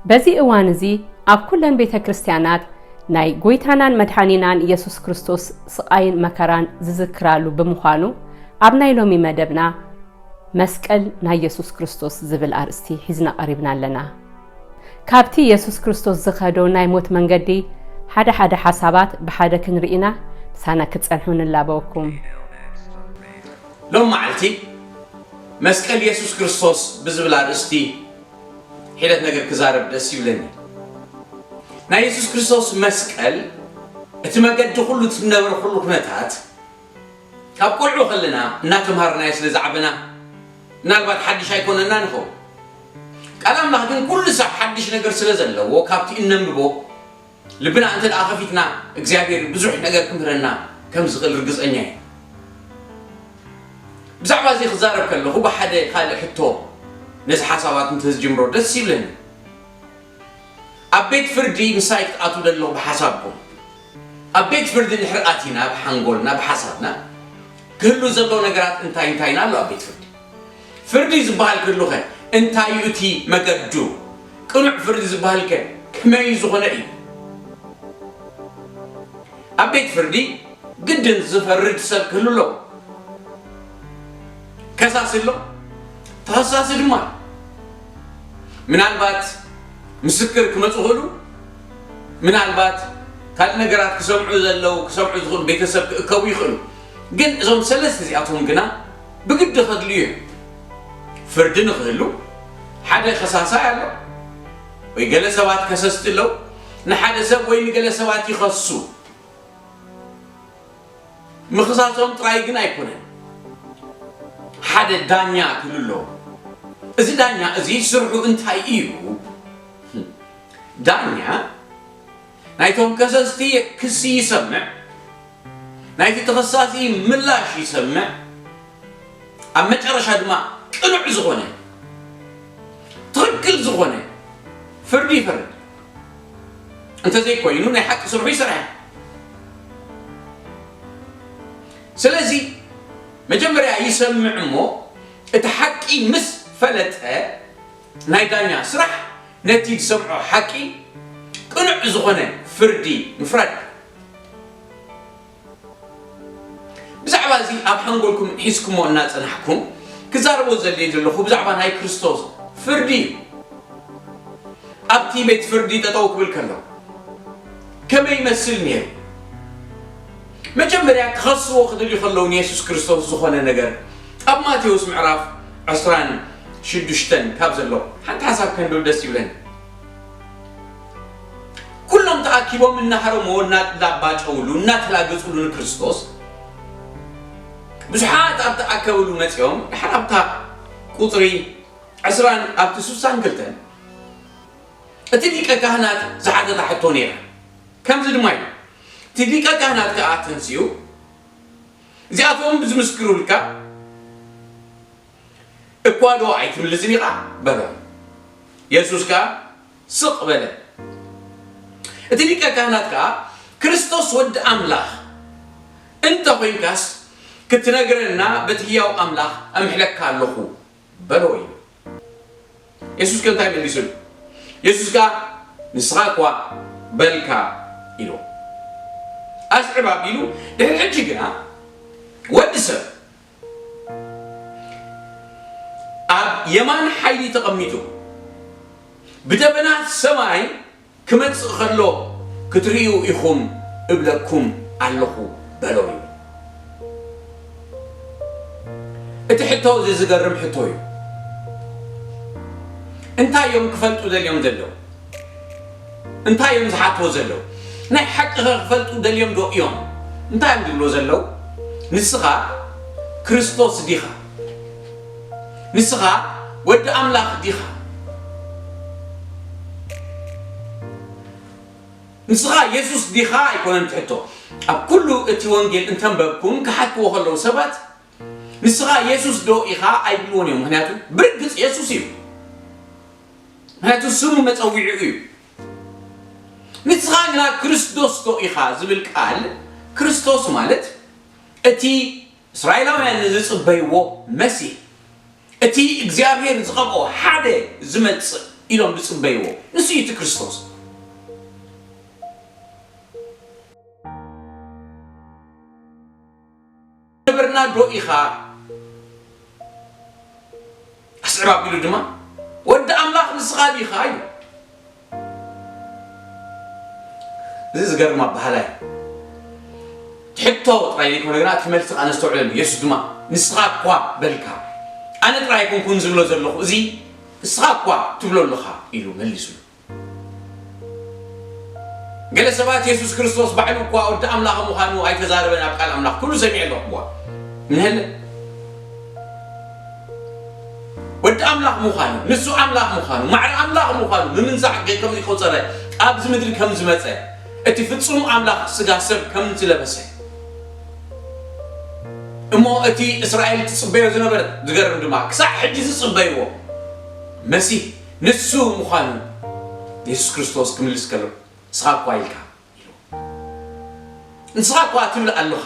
በዚ እዋን እዚ ኣብ ኩለን ቤተ ክርስቲያናት ናይ ጎይታናን መድሓኒናን ኢየሱስ ክርስቶስ ስቓይን መከራን ዝዝክራሉ ብምዃኑ፣ ኣብ ናይ ሎሚ መደብና መስቀል ናይ ኢየሱስ ክርስቶስ ዝብል ኣርእስቲ ሒዝና ቀሪብና ኣለና። ካብቲ ኢየሱስ ክርስቶስ ዝኸዶ ናይ ሞት መንገዲ ሓደ ሓደ ሓሳባት ብሓደ ክንርኢና ምሳና ክትጸንሑ ንላበወኩም። ሎም መዓልቲ መስቀል ኢየሱስ ክርስቶስ ብዝብል ኣርእስቲ ሒደት ነገር ክዛረብ ደስ ይብለኒ። ናይ ኢየሱስ ክርስቶስ መስቀል እቲ መገዲ ኩሉ እቲ ዝነበረ ኩሉ ኩነታት ካብ ቆልዑ ከለና እናተምሃርናዮ ስለ ዝዓበና ምናልባት ሓድሽ ኣይኮነና ንኸውን። ቃል ኣምላኽ ግን ኩሉ ሳዕ ሓድሽ ነገር ስለ ዘለዎ ካብቲ እነንብቦ ልብና እንተ ደኣ ከፊትና እግዚኣብሔር ብዙሕ ነገር ክምህረና ከም ዝኽእል ርግጸኛ እየ። ብዛዕባ እዚ ክዛረብ ከለኹ ብሓደ ካልእ ሕቶ ነዚ ሓሳባት እንተ ዝጅምሮ ደስ ይብለኒ። ኣብ ቤት ፍርዲ ምሳይ ክትኣትዉ ዘለኹ ብሓሳብኩም ኣብ ቤት ፍርዲ እንድሕር ኣቲና ብሓንጎልና ብሓሳብና ክህሉ ዘለዎ ነገራት እንታይ እንታይን ኣሎ ኣብ ቤት ፍርዲ? ፍርዲ ዝበሃል ክህሉኸ እንታይ እዩ እቲ መገዱ? ቅኑዕ ፍርዲ ዝበሃልከ ከመይ ዝኾነ እዩ? ኣብ ቤት ፍርዲ ግድን ዝፈርድ ሰብ ክህሉ ኣለዎ። ከሳሲ ኣሎ፣ ተኸሳሲ ድማ ኣሎ። ምናልባት ምስክር ክመፁ ይኽእሉ፣ ምናልባት ካልእ ነገራት ክሰምዑ ዘለዉ ክሰምዑ ዝኽእሉ ቤተሰብ ክእከቡ ይኽእሉ። ግን እዞም ሰለስተ እዚኣቶም ግና ብግዲ ከድልዩ እዮም። ፍርዲ ንኽህሉ ሓደ ከሳሳይ ኣሎ ወይ ገለ ሰባት ከሰስቲ ኣለዉ። ንሓደ ሰብ ወይ ንገለ ሰባት ይኸሱ። ምኽሳሶም ጥራይ ግን ኣይኮነን፣ ሓደ ዳኛ ክህሉ ኣለዎ። እዚ ዳኛ እዚ ስርሑ እንታይ እዩ? ዳኛ ናይቶም ከሰስቲ ክሲ ይሰምዕ፣ ናይቲ ተኸሳሲ ምላሽ ይሰምዕ፣ ኣብ መጨረሻ ድማ ቅኑዕ ዝኾነ ትኽክል ዝኾነ ፍርዲ ይፈርድ። እንተዘይኮይኑ ናይ ሓቂ ስርሑ ይሰርሐ። ስለዚ መጀመርያ ይሰምዕ እሞ እቲ ሓቂ ምስ ፈለጠ ናይ ዳኛ ስራሕ ነቲ ዝሰምዖ ሓቂ ቅኑዕ ዝኾነ ፍርዲ ምፍራድ። ብዛዕባ እዚ ኣብ ሓንጎልኩም ሒዝኩሞ እናጸናሕኩም ክዛረቦ ዘድልየ ዘለኹ ብዛዕባ ናይ ክርስቶስ ፍርዲ እዩ። ኣብቲ ቤት ፍርዲ ጠጠው ክብል ከሎ ከመይ ይመስል ነይሩ? መጀመርያ ክኸስዎ ክደልዩ ከለዉ ንየሱስ ክርስቶስ ዝኾነ ነገር ኣብ ማቴዎስ ምዕራፍ ዕስራን ሽዱሽተን ካብ ዘሎ ሓንቲ ሓሳብ ከንብብ ደስ ይብለኒ። ኩሎም ተኣኪቦም እናሃረምዎ እናላባጨውሉ እናተላገጹሉ ንክርስቶስ ብዙሓት ኣብ ተኣከብሉ መጺኦም ድሓር ኣብታ ቁጽሪ ዕስራን ኣብቲ ስሳን ክልተን እቲ ሊቀ ካህናት ዝሓተታ ሕቶ ነይራ። ከምዚ ድማ ኢሉ እቲ ሊቀ ካህናት ከኣ ተንሲኡ እዚኣቶም ዝምስክሩልካ እኳ ዶ ኣይትምልስን ኢኻ በሎ። የሱስ ከኣ ስቕ በለ። እቲ ሊቀ ካህናት ከኣ ክርስቶስ ወዲ ኣምላኽ እንተ ኾይንካስ ክትነግረና በቲ ህያው ኣምላኽ ኣምሕለካ ኣለኹ በሎ ኢሉ። የሱስ ከ እንታይ መሊሱሉ? የሱስ ከኣ ንስኻ እኳ በልካ ኢሉ። ኣስዕብ ኣቢሉ ድሕሪ ሕጂ ግና ወዲ ሰብ ኣብ የማን ሓይሊ ተቐሚጡ ብደበናት ሰማይ ክመጽእ ከሎ ክትርእዩ ኢኹም እብለኩም ኣለኹ በሎም። እቲ ሕቶ እዚ ዝገርም ሕቶ እዩ። እንታይ እዮም ክፈልጡ ደልዮም ዘለዉ? እንታይ እዮም ዝሓትዎ ዘለዉ? ናይ ሓቂ ኸ ክፈልጡ ደልዮም ዶ እዮም? እንታይ እዮም ዝብልዎ ዘለዉ? ንስኻ ክርስቶስ ዲኻ? ንስኻ ወዲ ኣምላኽ ዲኻ? ንስኻ የሱስ ዲኻ ኣይኮነን ትሕቶ። ኣብ ኩሉ እቲ ወንጌል እንተንበብኩም ክሓትዎ ከለዉ ሰባት ንስኻ የሱስ ዶ ኢኻ ኣይብልዎን እዮም። ምክንያቱ ብርግጽ የሱስ እዩ። ምክንያቱ ስሙ መጸዊዒኡ እዩ። ንስኻ ግና ክርስቶስ ዶ ኢኻ ዝብል ቃል ክርስቶስ ማለት እቲ እስራኤላውያን ንዝጽበይዎ መሲህ እቲ እግዚኣብሔር ዝቐብኦ ሓደ ዝመጽእ ኢሎም ዝጽበይዎ። ንሱ እዩ እቲ ክርስቶስ። ነበርና ዶ ኢኻ? ኣስዕብ ኣቢሉ ድማ፣ "ወዲ ኣምላኽ ንስኻ ዲኻ?" ኢሉ። እዚ ዝገርም ኣበሃህላ እዩ። ሕቶ ጥራይ ዘይኮነ ግና፣ እቲ መልሲ ከኣ ነስተውዕለሉ። የሱስ ድማ፣ "ንስኻ እኳ በልካ፣ ኣነ ጥራይ ኣይኮንኩን ዝብሎ ዘለኹ፣ እዚ ንስኻ እኳ ትብሎ ኣለኻ" ኢሉ መሊሱሉ። ገለ ሰባት የሱስ ክርስቶስ ባዕሉ እኳ ወዲ ኣምላኽ ምዃኑ ኣይተዛረበን፣ ኣብ ቃል ኣምላኽ ኩሉ ሰሚዐ ኣለኹ እኳ እንሀለ። ወዲ ኣምላኽ ምዃኑ፣ ንሱ ኣምላኽ ምዃኑ፣ ማዕረ ኣምላኽ ምዃኑ ምምንዛዕ ገ-፣ ከም ዘይቆጸረ፣ ኣብዚ ምድሪ ከም ዝመጸ፣ እቲ ፍጹም ኣምላኽ ስጋ ሰብ ከም ዝለበሰ፣ እሞ እቲ እስራኤል ትጽበዮ ዝነበረ፣ ዝገርም ድማ፣ ክሳዕ ሕጂ ዝጽበይዎ መሲህ ንሱ ምዃኑ የሱስ ክርስቶስ ክምልስ ከሎ፣ "ንስኻ እኳ ኢልካ" ኢሉ። "ንስኻ እኳ ትብል ኣለኻ?"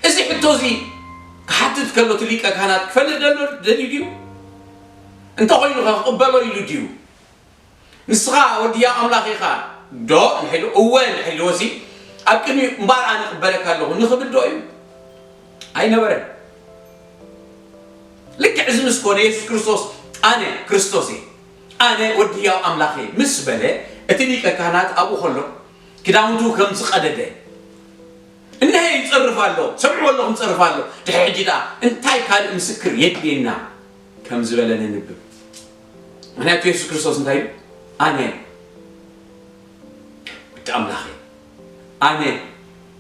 እዚ ሕቶ እዚ ክሓትት ከሎ፣ እቲ ሊቀ ካህናት ክፈልጥ ደሎ ደልዩ ድዩ? እንተኾይኑ ከ ክቕበሎ ኢሉ ድዩ? "ንስኻ ወዲ ህያው ኣምላኽ ኢኻ ዶ?" እንድሕር ኢሉ፣ "እወ" እንድሕር ኢልዎሲ፣ ኣብ ቅድሚኡ "እምበኣር ኣነ እቕበለካ ኣለኹ" ንኽብል ዶ እዩ? ኣይነበረን። ልክዕ እዚ ምስ ኮነ፣ የሱስ ክርስቶስ፣ "ኣነ ክርስቶስ እየ፣ ኣነ ወዲ ህያው ኣምላኽ እየ" ምስ በለ፣ እቲ ሊቀ ካህናት ኣብኡ ከሎ ክዳውንቱ ከም ዝቐደደ፣ "እንሀ ይጸርፍ ኣሎ፣ ሰምዕዎ ኣለኹም፣ ይጸርፍ ኣሎ፣ ድሕሪ ሕጂ ደኣ እንታይ ካልእ ምስክር የድልየና?" ከም ዝበለ ነንብብ። ምኽንያቱ የሱስ ክርስቶስ እንታይ ኢሉ? "ኣነ ወዲ ኣምላኽ እየ፣ ኣነ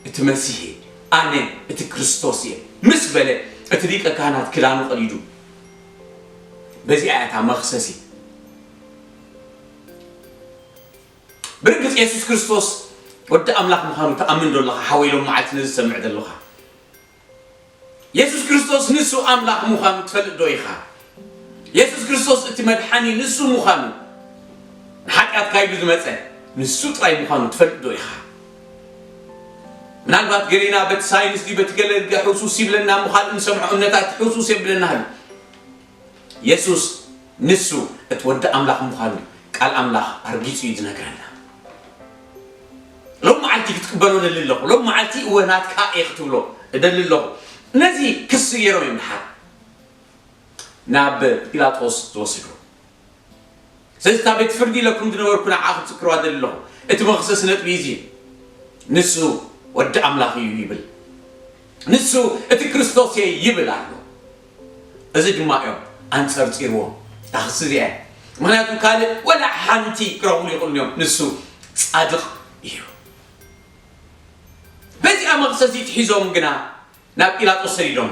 እቲ መሲህ እየ፣ ኣነ እቲ ክርስቶስ እየ" ምስ በለ፣ እቲ ሊቀ ካህናት ክዳኑ ቀዲዱ። በዚኣ እያ እታ መኽሰሲት። ብርግጽ የሱስ ክርስቶስ ወዲ ኣምላኽ ምዃኑ ትኣምን ዶ ኣለኻ? ሓወይ፣ ሎም መዓልቲ ነዚ ትሰምዕ ዘለኻ፣ የሱስ ክርስቶስ ንሱ ኣምላኽ ምዃኑ ትፈልጥ ዶ ኢኻ? የሱስ ክርስቶስ እቲ መድሓኒ ንሱ ምዃኑ፣ ንሓጢኣትካ ኢሉ ዝመጸ ንሱ ጥራይ ምዃኑ ትፈልጥ ዶ ኢኻ? ምናልባት ገሌና በቲ ሳይንስ ድዩ በቲ ገለ ሕውሱስ ይብለና እሞ፣ ካልእ ንሰምዖ እምነታት ሕውሱስ የብለና ኣሎ። የሱስ ንሱ እቲ ወዲ ኣምላኽ ምዃኑ ቃል ኣምላኽ ኣርጊጹ እዩ ዝነግረና። ሎም መዓልቲ ክትቅበሎ ደሊ ኣለኹ። ሎም መዓልቲ እወ ናትካ እየ ክትብሎ እደሊ ኣለኹ። ነዚ ክሲ ገይሮም እዮም ድሓር ናብ ጲላጦስ ዝወሰድዎ። ስለዚ እታ ቤት ፍርዲ ኢለኩም ዝነበርኩ ንዓ ክትዝክርዋ ደሊ ኣለኹ። እቲ መኽሰሲ ነጥቢ እዚ እዩ። ንሱ ወዲ ኣምላኽ እዩ ይብል። ንሱ እቲ ክርስቶስ እየ ይብል ኣሎ። እዚ ድማ እዮም ኣንጸርጺርዎ እታ ክሲ እዚኣ። ምኽንያቱ ካልእ ወላ ሓንቲ ክረኽብሉ ይኽእሉ እዮም። ንሱ ጻድቕ እዩ። በዚኣ መኽሰሲት ሒዞም ግና ናብ ጲላጦስ ሰዲዶሞ።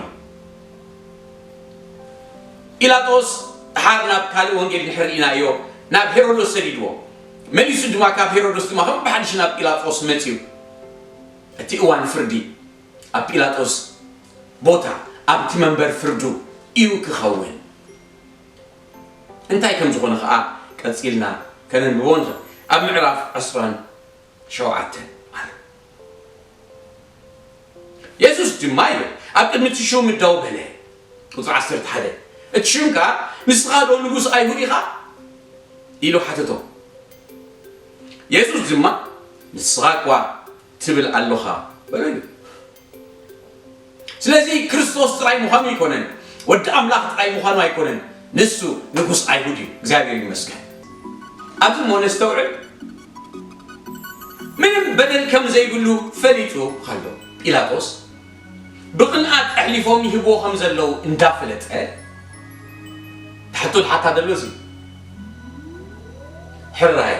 ጲላጦስ ድሓር ናብ ካልእ ወንጌል ድሕር ርኢናዮ ናብ ሄሮዶስ ሰዲድዎ። መሊሱ ድማ ካብ ሄሮዶስ ድማ ከም ብሓድሽ ናብ ጲላጦስ መጺኡ። እቲ እዋን ፍርዲ ኣብ ጲላጦስ ቦታ ኣብቲ መንበር ፍርዱ እዩ ክኸውን። እንታይ ከም ዝኾነ ኸኣ ቀጺልና ከነንብቦ ንኽእል። ኣብ ምዕራፍ ዕስራን ሸውዓተን ኣሎ። የሱስ ድማ ኢሉ ኣብ ቅድሚ እቲ ሽሙ ደው በለ። ቁጽሪ ዓሰርተ ሓደ፣ "እቲ ሽምካ ንስኻ ዶ ንጉስ ኣይሁድ ኢኻ?" ኢሉ ሓተቶ። የሱስ ድማ፣ "ንስኻ እኳ ትብል ኣሎኻ" በሎ ኢሉ። ስለዚ ክርስቶስ ጥራይ ምዃኑ ኣይኮነን፣ ወዲ ኣምላኽ ጥራይ ምዃኑ ኣይኮነን፣ ንሱ ንጉስ ኣይሁድ እዩ። እግዚኣብሔር ይመስገን። ኣብዚ እሞ ነስተውዕል። ምንም በደል ከም ዘይብሉ ፈሊጡ ከሎ ጲላጦስ ብቕንኣት ኣሕሊፎም ይህብዎ ከም ዘለዉ እንዳፈለጠ፣ ሕቶ ዝሓታ ዘሎ እዚ፣ ሕራይ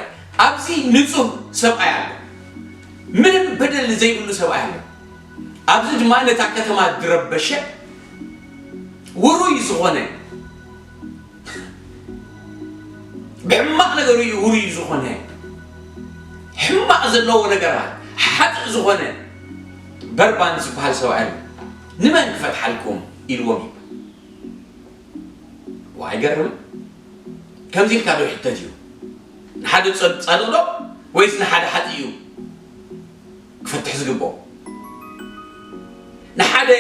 ኣብዚ ንጹህ ሰብኣይ ኣሎ፣ ምንም በደል ዘይብሉ ሰብኣይ ኣሎ። ኣብዚ ድማ ነታ ከተማ ዝረበሸ ውሩይ ዝኾነ፣ ብሕማቕ ነገሩ እዩ ውሩይ ዝኾነ፣ ሕማቕ ዘለዎ ነገራት ሓጥእ ዝኾነ በርባን ዝበሃል ሰብኣይ ኣሎ። ንመን ክፈትሓልኩም ኢልዎም እዩ። ዋ፣ ኣይገርምን? ከምዚ ኢልካ ዶ ይሕተት እዩ? ንሓደ ጸ-፣ ጻድቕ ዶ ወይስ ንሓደ ሓጥእ እዩ ክፈትሕ ዝግብኦ? ንሓደ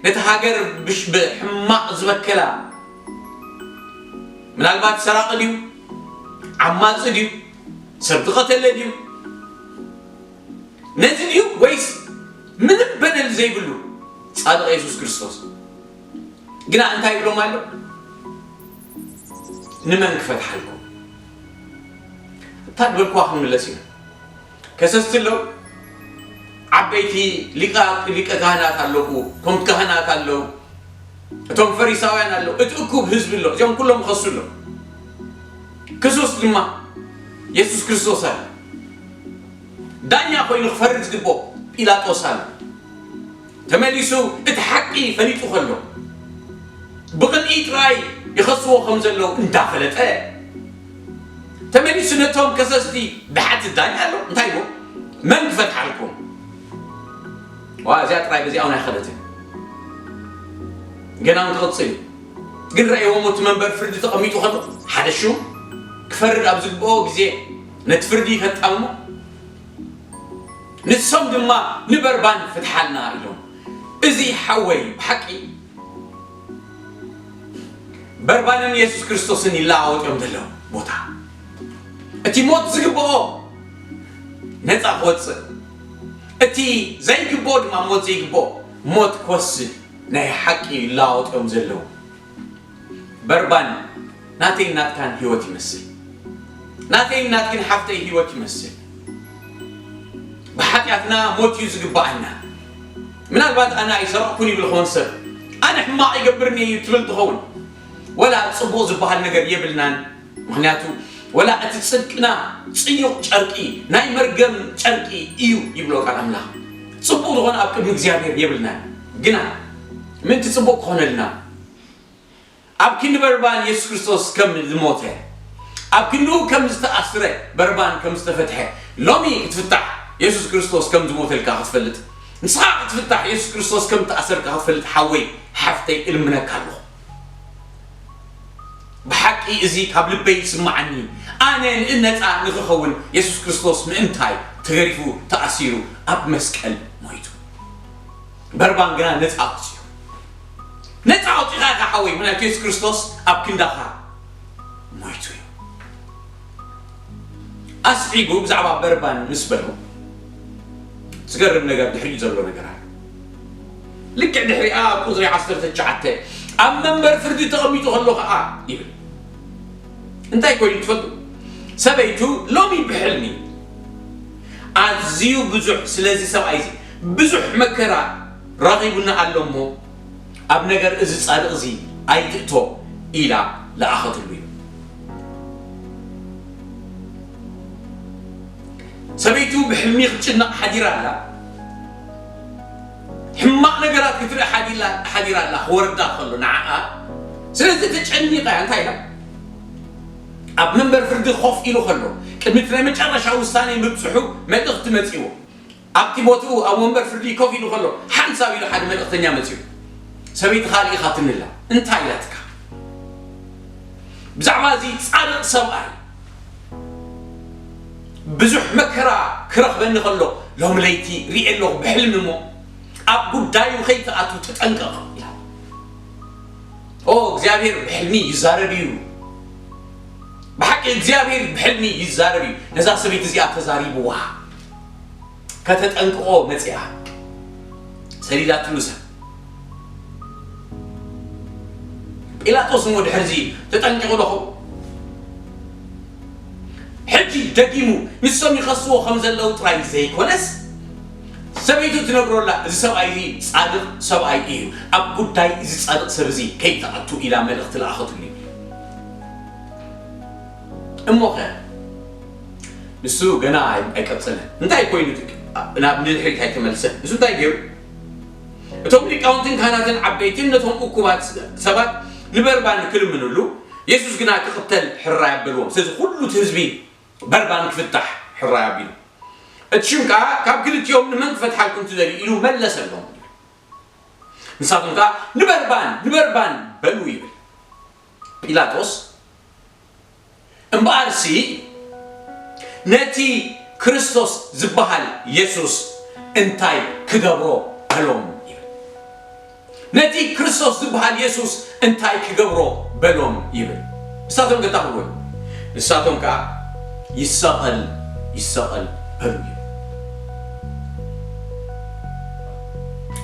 ነቲ ሃገር ብሽ-፣ ብሕማቕ ዝበከላ ምናልባት ሰራቒ ድዩ? ዓማጺ ድዩ? ሰብ ዝቐተለ ድዩ? ነዚ ድዩ ወይስ ምንም በደል ዘይብሉ ጻድቕ የሱስ ክርስቶስ? ግና እንታይ ይብሎም ኣሎ? ንመን ክፈትሓልኩም? እታ ዝበልኩዋ ክንምለስ ኢና። ከሰስቲ ኣለዉ፣ ዓበይቲ ሊቃ-፣ ሊቀ ካህናት ኣለዉ፣ እቶም ካህናት ኣለዉ፣ እቶም ፈሪሳውያን ኣለዉ፣ እቲ እኩብ ህዝቢ ኣሎ፣ እዚኦም ኩሎም ክኸሱ ኣለዉ። ክሱስ ድማ የሱስ ክርስቶስ ኣሎ። ዳኛ ኮይኑ ክፈርድ ዝግብኦ ጲላጦስ ኣሎ። ተመሊሱ እቲ ሓቂ ፈሊጡ ከሎ፣ ብቕንኢ ጥራይ ይኸስዎ ከም ዘለዉ እንዳፈለጠ፣ ተመሊሱ ነቶም ከሰስቲ ድሓት ዳኛ ኣሎ። እንታይ ኢሉ? መን ክፈትሓልኩም? ዋ፣ እዚኣ ጥራይ በዚኣ እውን ኣይኸደትን። ገና እውን ክቕጽል እዩ። ግን ረእይዎም፣ እቲ መንበር ፍርዲ ተቐሚጡ ከሎ፣ ሓደ ሹም ክፈርድ ኣብ ዝግብኦ ግዜ ነቲ ፍርዲ ከጣምሞ፣ ንሶም ድማ ንበርባን ፍትሓልና ኢሎም። እዚ ሓወይ ብሓቂ በርባንን የሱስ ክርስቶስን ይለዋወጥ እዮም ዘለዉ ቦታ። እቲ ሞት ዝግብኦ ነፃ ክወፅእ፣ እቲ ዘይግብኦ ድማ ሞት ዘይግብኦ ሞት ክወስድ ናይ ሓቂ ይለዋወጥ እዮም ዘለዉ። በርባን ናተይን ናትካን ህይወት ይመስል። ናተይን ናትክን ሓፍተይ ህይወት ይመስል። ብሓጢኣትና ሞት እዩ ዝግብኣና። ምናልባት ኣነ ኣይሰረቕኩን ይብል ኸውን ሰብ፣ ኣነ ሕማቕ ይገብርኒ እዩ ትብል ትኸውን። ወላ ጽቡቕ ዝበሃል ነገር የብልናን። ምኽንያቱ ወላ እቲ ጽድቅና ጽዩቕ ጨርቂ፣ ናይ መርገም ጨርቂ እዩ ይብሎ ቃል ኣምላኽ። ጽቡቕ ዝኾነ ኣብ ቅድሚ እግዚኣብሔር የብልናን። ግና ምእንቲ ጽቡቕ ክኾነልና፣ ኣብ ክንዲ በርባን የሱስ ክርስቶስ ከም ዝሞተ፣ ኣብ ክንድኡ ከም ዝተኣስረ፣ በርባን ከም ዝተፈትሐ፣ ሎሚ ክትፍታሕ የሱስ ክርስቶስ ከም ዝሞተልካ ክትፈልጥ፣ ንስኻ ክትፍታሕ የሱስ ክርስቶስ ከም ዝተኣሰርካ ክትፈልጥ፣ ሓወይ ሓፍተይ እልምነካ ኣለኹ። ብሓቂ እዚ ካብ ልበይ ይስምዓኒ። ኣነ ንእነጻ ንኽኸውን የሱስ ክርስቶስ ምእንታይ ተገሪፉ ተኣሲሩ ኣብ መስቀል ሞይቱ። በርባን ግና ነጻ ኣውጺኡ። ነጻ ኣውጺኻ ኢኻ ሓወይ፣ ምክንያቱ የሱስ ክርስቶስ ኣብ ክንዳኻ ሞይቱ እዩ። ኣስዒቡ ብዛዕባ በርባን ምስ በሎ፣ ዝገርም ነገር ድሕሪኡ ዘሎ ነገር ኣሎ። ልክዕ ድሕሪኣ ኣብ ቁጽሪ ዓሰርተ ትሽዓተ፣ ኣብ መንበር ፍርዲ ተቐሚጡ ከሎ ኸኣ ይብል። እንታይ ኮይኑ ትፈልጡ? ሰበይቱ ሎሚ ብሕልሚ ኣዝዩ ብዙሕ፣ ስለዚ ሰብኣይ እዚ ብዙሕ መከራ ረኺቡና ኣሎ እሞ፣ ኣብ ነገር እዚ ጻድቕ እዚ ኣይትእቶ ኢላ ለኣኸትሉ እዩ። ሰበይቱ ብሕልሚ ክትጭነቕ ሓዲራ ኣላ። ሕማቕ ነገራት ክትርኢ ሓዲላ-፣ ሓዲራ ኣላ፣ ክወርዳ ከሎ ንዓኣ። ስለዚ ተጨኒቓ እያ። እንታይ ኢላ? ኣብ መንበር ፍርዲ ኮፍ ኢሉ ከሎ፣ ቅድሚ እቲ ናይ መጨረሻ ውሳኔ ምብጽሑ መልእኽቲ መጺዎ። ኣብቲ ቦትኡ ኣብ ወንበር ፍርዲ ኮፍ ኢሉ ከሎ፣ ሓንሳብ ኢሉ ሓደ መልእኽተኛ መጺኡ። ሰበይትኻ ልኢኻትኒ ኣላ። እንታይ ኢላትካ? ብዛዕባ እዚ ጻድቕ ሰብኣይ ብዙሕ መከራ ክረኽበኒ ከሎ፣ ሎሚ ለይቲ ርእየ ኣለኹ ብሕልሚ እሞ፣ ኣብ ጉዳዩ ከይትኣቱ ተጠንቀቕ ኢላ። ኦ፣ እግዚኣብሔር ብሕልሚ ይዛረብ እዩ። ብሓቂ እግዚኣብሔር ብሕልሚ ይዛረብ እዩ። ነዛ ሰበይቲ እዚኣ ተዛሪብዋ። ከተጠንቅቖ መጺኣ። ሰዲዳትሉ ሰብ። ጲላጦስ እሞ ድሕርዚ ተጠንቂቑ ዶ ኸውን? ሕጂ ደጊሙ ንሶም ይኸስዎ ከም ዘለዉ ጥራይ ዘይኮነስ፣ ሰበይቱ ትነግሮ ኣላ፣ እዚ ሰብኣይ እዚ ጻድቕ ሰብኣይ እዩ፣ ኣብ ጉዳይ እዚ ጻድቕ ሰብ እዚ ከይትኣቱ ኢላ መልእኽቲ ለኣኸትሉ እዩ። እሞኸ ንሱ ገና ኣይ-፣ ኣይቀጸለን። እንታይ ኮይኑ እቲ ናብ ንድሕሪት ኣይተመልሰን? ንሱ እንታይ ገይሩ? እቶም ሊቃውንትን ካህናትን ዓበይትን ነቶም እኩባት ሰባት ንበርባን ክልምንሉ፣ የሱስ ግና ክቕተል ሕራይ ኣበልዎም። ስለዚ ኩሉ እቲ ህዝቢ በርባን ክፍታሕ ሕራይ ኣቢሉ። እቲ ሽም ከኣ ካብ ክልቲኦም ንመን ክፈትሓልኩም ትደልዩ? ኢሉ መለሰሎም። ንሳቶም ከኣ ንበርባን፣ ንበርባን በሉ ይብል። ጲላጦስ እምበኣርሲ ነቲ ክርስቶስ ዝበሃል የሱስ እንታይ ክገብሮ በሎም ይብል። ነቲ ክርስቶስ ዝበሃል የሱስ እንታይ ክገብሮ በሎም ይብል። ንሳቶም ገታኽዎ። ንሳቶም ከኣ ይሰቐል፣ ይሰቐል በሉ።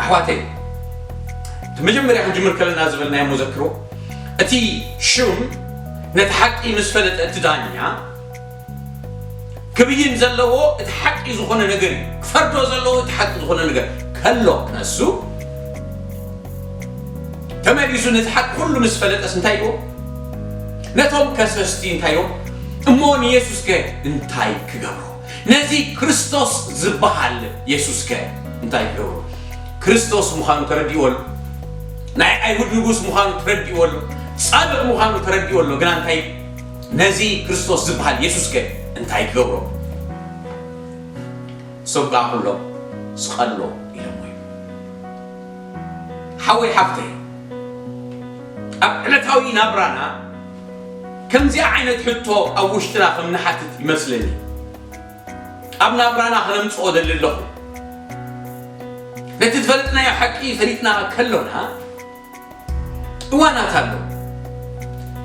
ኣሕዋተይ፣ እቲ መጀመርያ ክንጅምር ከለና ዝበልናዮ መዘክሮ፣ እቲ ሹም ነቲ ሓቂ ምስ ፈለጠ፣ እቲ ዳኛ ክብይን ዘለዎ እቲ ሓቂ ዝኾነ ነገር እዩ። ክፈርዶ ዘለዎ እቲ ሓቂ ዝኾነ ነገር ከሎ ክነሱ፣ ተመሊሱ ነቲ ሓቂ ኩሉ ምስ ፈለጠስ እንታይ ይብሎ? ነቶም ከሰስቲ እንታይ ይብሎ? እሞ ንየሱስከ እንታይ ክገብሮ? ነዚ ክርስቶስ ዝበሃል የሱስከ እንታይ ክገብሮ? ክርስቶስ ምዃኑ ተረዲእዎ ኣሎ። ናይ ኣይሁድ ንጉስ ምዃኑ ተረዲእዎ ኣሎ። ጻድቕ ምዃኑ ተረዲእዎ ኣሎ። ግና እንታይ፣ ነዚ ክርስቶስ ዝበሃል የሱስከ እንታይ ክገብሮ? እሶም ከኣ ኩሎም ስቐሎ ኢሎሞ እዮም። ሓወይ ሓፍተይ፣ ኣብ ዕለታዊ ናብራና ከምዚኣ ዓይነት ሕቶ ኣብ ውሽጥና ከም ንሓትት ይመስለኒ። ኣብ ናብራና ከነምጽኦ ደሊ ኣለኹ። ነቲ ዝፈለጥናዮ ሓቂ ፈሊጥና ከሎና እዋናት ኣሎ።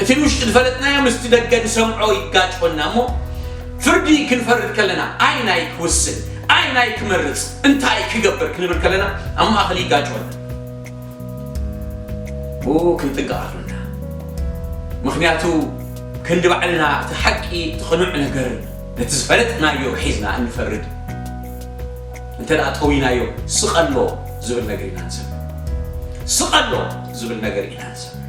እቲ ንውሽጢ ዝፈለጥናዮ ምስቲ ደገ ንሰምዖ ይጋጭወና እሞ፣ ፍርዲ ክንፈርድ ከለና ኣይ ናይ ክውስን፣ ኣይ ናይ ክመርጽ፣ እንታይ ክገብር ክንብል ከለና ኣብ ማእከል ይጋጭወና። ብኡ ክንጥንቀቕ ኣለና። ምኽንያቱ ክንዲ ባዕልና እቲ ሓቂ፣ እቲ ቅኑዕ ነገር፣ ነቲ ዝፈለጥናዮ ሒዝና እንፈርድ እንተ ደኣ ጠዊናዮ፣ ስቐሎ ዝብል ነገር ኢና ንሰምዕ። ስቐሎ ዝብል ነገር ኢና ንሰምዕ።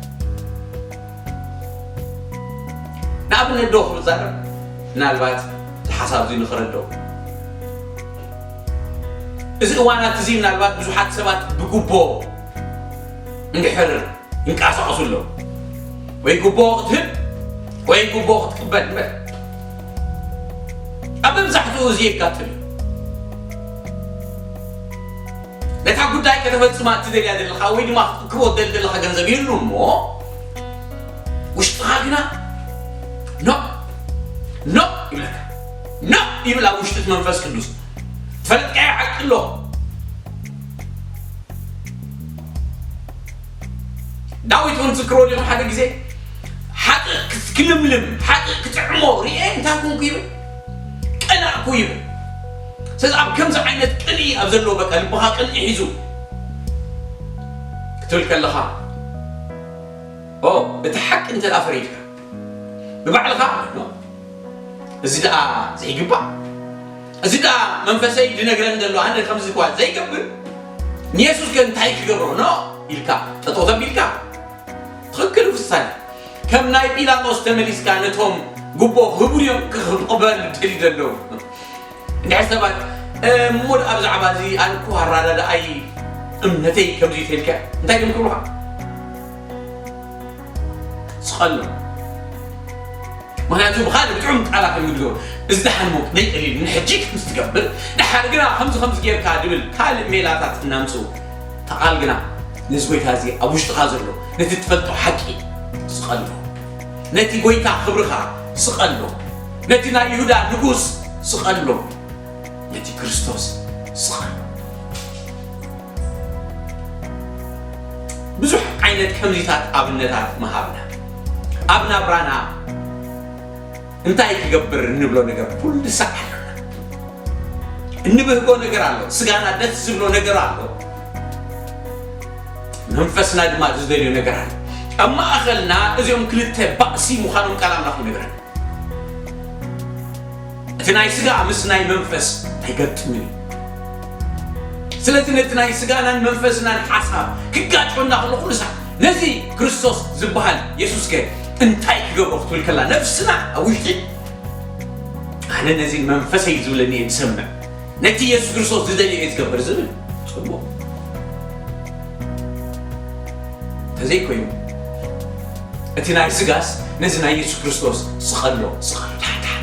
ንኣብነት ዶ ክዛረብ፣ ምናልባት እቲ ሓሳብ እዚ ንኽረድኦ። እዚ እዋናት እዚ ምናልባት ብዙሓት ሰባት ብጉቦ እንድሕር ይንቀሳቐሱ ኣለዉ። ወይ ጉቦ ክትህብ ወይ ጉቦ ክትቅበል ንበል። ኣብ መብዛሕትኡ እዚ የጋጥም እዩ። ነታ ጉዳይ ከተፈጽማ እትደልያ ዘለኻ ወይ ድማ ክትእክቦ ትደሊ ዘለኻ ገንዘብ ይህሉ እሞ፣ ውሽጥኻ ግና ኖ፣ ኖ ይብለካ። ኖ ይብል ኣብ ውሽጢ እቲ መንፈስ ቅዱስ። ዝፈለጥካዮ ሓቂ ኣሎ። ዳዊት እውን ትዝክርዎ ዲኹም? ሓደ ግዜ ሓጥእ ክልምልም፣ ሓጥእ ክጥዕሞ ርኤ እንታይ ኮንኩ ይብል? ቀናእኩ ይብል። ስለዚ ኣብ ከምዚ ዓይነት ቅንኢ ኣብ ዘለዎ፣ በቃ ልብኻ ቅንኢ ሒዙ ክትብል ከለኻ፣ ኦ፣ እቲ ሓቂ እንተ ደኣ ፈሪድካ፣ ብባዕልኻ፣ ኖ፣ እዚ ደኣ ዘይግባእ፣ እዚ ደኣ መንፈሰይ ዝነግረኒ ዘሎ፣ ኣነ ከምዚ እኳ ዘይገብር፣ ንየሱስ ከ እንታይ ክገብሮ? ኖ ኢልካ፣ ጠጠው ተቢልካ፣ ትኽክል ውሳኔ። ከም ናይ ጲላጦስ ተመሊስካ ነቶም ጉቦ ክህቡ ድዮም ክቕበል ደልዩ ዘለዉ? እንድሕር ሰባት፣ "እሞ ደኣ ብዛዕባ እዚ ኣነ እኮ ኣረዳድኣይ እምነተይ ከምዚ እዩ" ተልካ፣ እንታይ ድዮም ክብሉኻ? ስቐሎ። ምኽንያቱ ብኻልእ ብጥዑም ቃላት እዮም ዝገብሩ። እዚ ደሓን ሞ ክንደይ ቀሊል ንሕጂ ከምዚ ትገብር፣ ደሓር ግና ከምዚ ከምዚ ጌርካ ድብል ካልእ ሜላታት እናምጽኡ። እታ ቃል ግና ነዚ ጎይታ እዚ ኣብ ውሽጥኻ ዘሎ ነቲ ትፈልጦ ሓቂ ስቐሎ። ነቲ ጎይታ ክብርኻ ስቐሎ። ነቲ ናይ ይሁዳ ንጉስ ስቐሎ። ነቲ ክርስቶስ ስቐሎ። ብዙሕ ዓይነት ከምዚታት ኣብነታት ምሃብና። ኣብ ናብራና እንታይ ክገብር እንብሎ ነገር ኩሉ ሳዕ ኣሎና። እንብህጎ ነገር ኣሎ፣ ስጋና ደስ ዝብሎ ነገር ኣሎ፣ መንፈስና ድማ ዝደልዮ ነገር ኣሎ። ኣብ ማእኸልና እዚኦም ክልተ ባእሲ ምዃኖም ቃል ኣምላኽ ይነግረና። እቲ ናይ ስጋ ምስ ናይ መንፈስ ኣይገጥምን እዩ። ስለዚ ነቲ ናይ ስጋናን መንፈስናን ሓሳብ ክጋጭወና ከሎ ኩሉ ሳዕ ነዚ ክርስቶስ ዝበሃል የሱስከ እንታይ ክገብሮ ክትብል ከላ ነፍስና ኣብ ውሽጢ ኣነ ነዚ መንፈሰይ ዝብለኒ እየ ዝሰምዕ፣ ነቲ የሱስ ክርስቶስ ዝደልዮ እየ ዝገብር ዝብል ጽቡቕ። እንተዘይኮይኑ እቲ ናይ ስጋስ ነዚ ናይ የሱስ ክርስቶስ ስቐሎ፣ ስቐሎ፣ ታሕታሕ